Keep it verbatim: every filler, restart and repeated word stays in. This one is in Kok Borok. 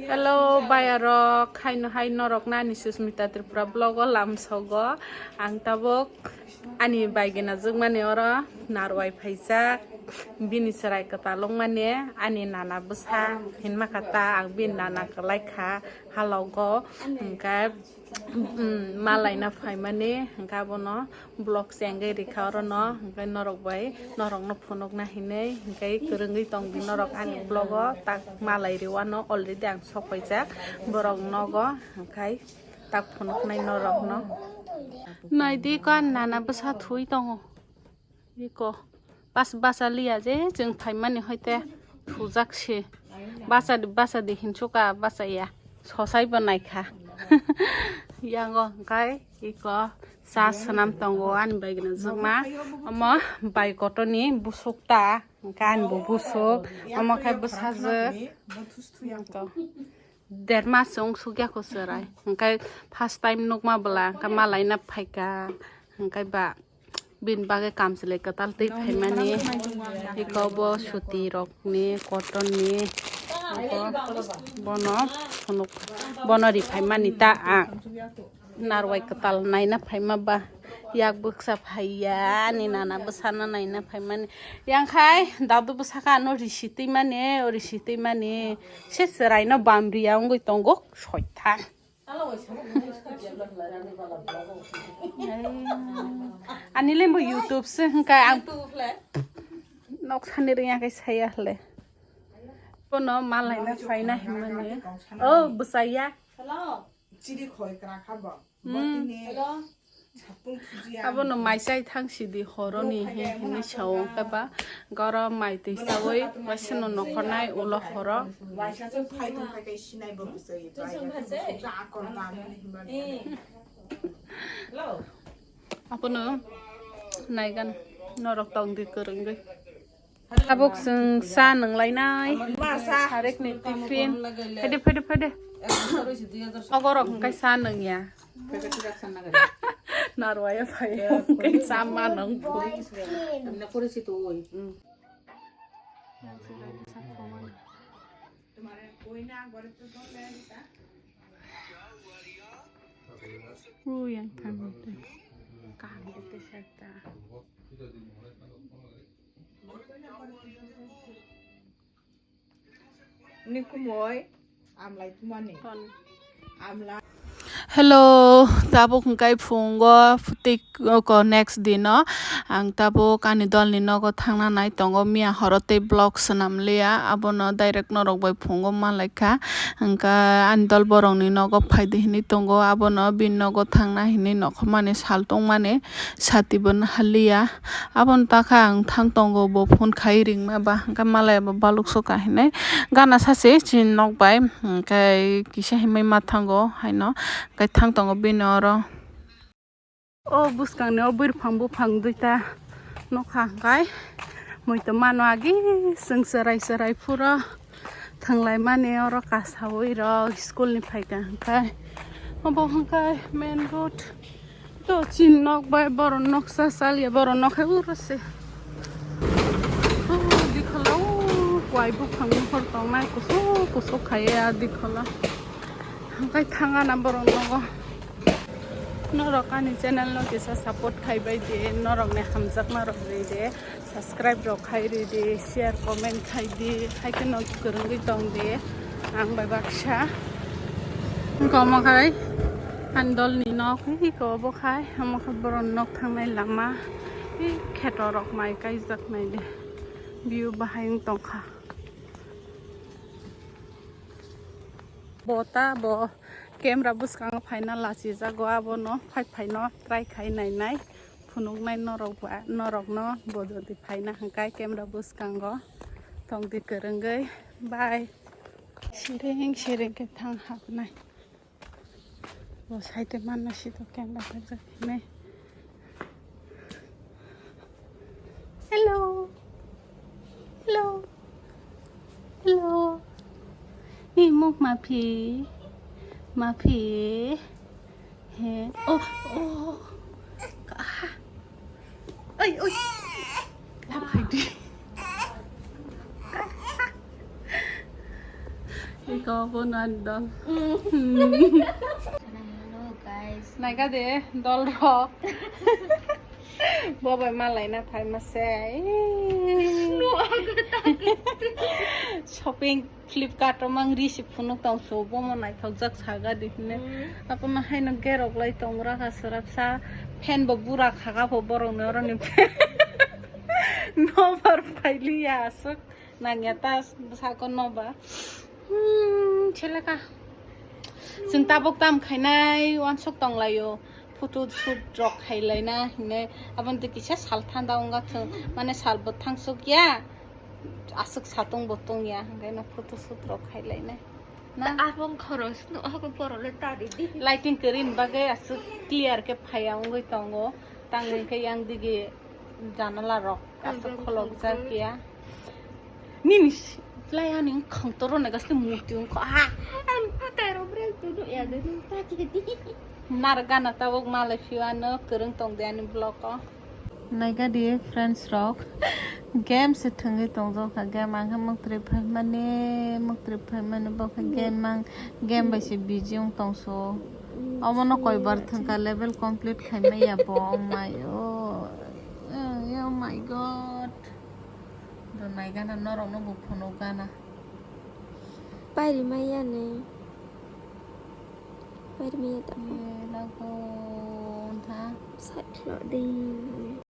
Hello, bayarok, haino hai norok nani Susmita Tripura vlog o lamsogo. Ang tabuk ani bai gina jwkmani oro narwai phaijak. Bini chwrai kwtal wngmani ani nana bwsa hinma kha ta, ang bini nana kwlai kha halogo. Hwnkhe, um, malaina phaimani hwnkhe abono vlog chengwi rikha orono, hwnkhe norok bai norokno phunukna hinwi, hwnkhe kwrwngwi tongdi norok ani vlog o, tak malai rwano already ang sok paijak borok nogo, hwnkhe tak phunuknai norokno. Naidi ko ani nana bwsa thwi tongo, iko bas basa liya je chwng phaimani hoite thujak se, basa di basa di hinsuka basa ya sosai bo naikha. Yango hwnkhe iko cha swnam tongo ani bai gwnang jwkma. Omo bai kotorni busuk ta, hwnkhe ani bo busuk. Omo khe bwsajwk. Der mas wng sukya kho chwrai. Hwnkhe first time nukma bwla, hwnkhe malaina phaikha. Hwnkhe ba bini bagwi kamchwlwi kwtal twi phaimani. Iko bo suti rokni, cotton ni. Iko bono phunuk, bono ri phaimani ta ang. Narwai kwtal naina phaima ba yak bwksa phaiya ani nana bwsano naina phaimani. Yang khai dadu bwsakhe ano risi twimani, o risi twimani se chwraino bamriya wngwi tongo soithan. Ani lembo YouTube se hwnkhe ang nok sani rwngya khe saya hle. Bono malaina phaina hinmani. O bwsaya. Chiri khoi kra kha bo. Hmm. Botini sapung thujiya. Abono mai chai thang sidi horoni he hini sao khe ba goro mai twi sawi waisano nokhornai ulo horo. Waisa se phai thang khai kai sinai bo bwsai. Bai akol ba mani hinba. Abono naigan norok tongdi kwrwngwi. Tabuk chwng cha nwnglainai. Sarekni tiffin. Phede, phede, phede. Ogorok hwnkhe cha nwngya. Narwaya phai hwnkhe cha ma nwng phu. Ui, yang than. Kaham de te sakta. Ni kumoi amlai tumani. Ton. Amla. Hello, tabuk hwnkhe phungo phutik ko next dino ang tabuk ani dolni nogo thangna nai tongo, miya horo tei vlog swnam liya, abono direct norok bai phungo malaikha. Hwnkhe ani dol borokni nogo phaidi hinwi tongo, abono bini nogo thangna hinwi nokhormani sal tongmani sati bo nahaliya. Aboni takha ang thang tongo, bo phone khai ringma ba, hwnkhe malai bo balukso kahinai gana sachi chini nok bai, hwnkhe kisa himwi ma thango haino, hwnkhe thang tongo bini oro. O bwskangni o bwrwphang buphang duita nokha, hwnkhe muitu mano agi chwng chwrai chwrai phuro thwnglaimani oro kasawi rok school ni phaikha, hwnkhe obo hwnkhe main road. To chini nok bai borok noksa chaliya, borok nok hai uro se. O dikhola o wai buphang buphang tongnai kusuk kusuk khaiya dikhola. Hwnkhe thangana borok nogo. Norok ani channel no kisa support khaibai di, norokni hamjakma rok ri di. Subscribe rok khai ridi, share, comment khai di, hai kheno kwrwngwi tong di ang bai baksa. Wngkha omo khai ani dolni nok, hiko obo khai, omo khai borok nok thangnai lama, hi kheto rok mai kaijak nai di, view bahai wng tongkha. Bo ta bo camera bwskango phaina lachijago, abono phai phaino try khai nainai. Phunuknai norok ba, norokno bo jodi phaina hwnkhe camera bwskango tongdi kwrwngwi. Bye. Siring siring khe thang habnai. Bo side o manna sito camera khajak hinwi. Hello. Hello. Hello. Ni muk ma phi. Ma phi. He. Oh, oh. Ah. Oi, oi. La phai di. Ko bo nan dol. Hello guys. Naika de dol rok. Bo bai malai na phai ma se. Shopping Flipkart o mang ri si phunuk tong so bo mo naithok jak saga di hine. Apo na hai no gerok lai tong ra ka sarap sa fan bo bura khaga pho borok no ro ni. No bar phai li ya asuk. Nangya ta sako noba. Hmm, chelaka. Chwng tabuk tam khainai uansuk tonglaio. Photo shoot rok khailaina hinai. Aboni twi kisa sal thanda wngkha chwng. Mane sal bo thangsuk ya. Aswk satung bo tong ya. Hingkhe no photo shoot rok khailainai. Na? Abong khoros no ako borok le tari di. Lighting kwrwini bagwi aswk clear khe phaiya wngwi tongo. Tangwi khe yang digi janala rok aswk kholok jak ya. Nini lai ani wngkhang toro nai gasti murti wngkha ha. Ang putai rok breng tu nuk ya de nuk ta khe di. Nar gana tabuk malai phiyano kwrwng tong de ani vlog o. Naikha di friends rok game se thwngwi tongjak kha, game ang khe muktrwi phaimani muktrwi phaimani bo khe game mang game bai se busy wng tongso. Omo no koi bar thwngkha level complete khaimaya bo, oh my, oh, oh my god. Do nai gana norok no bo phunuk gana. Pairi maya ni. Pairi maya ta. Ye lago tha. Sat lo ding.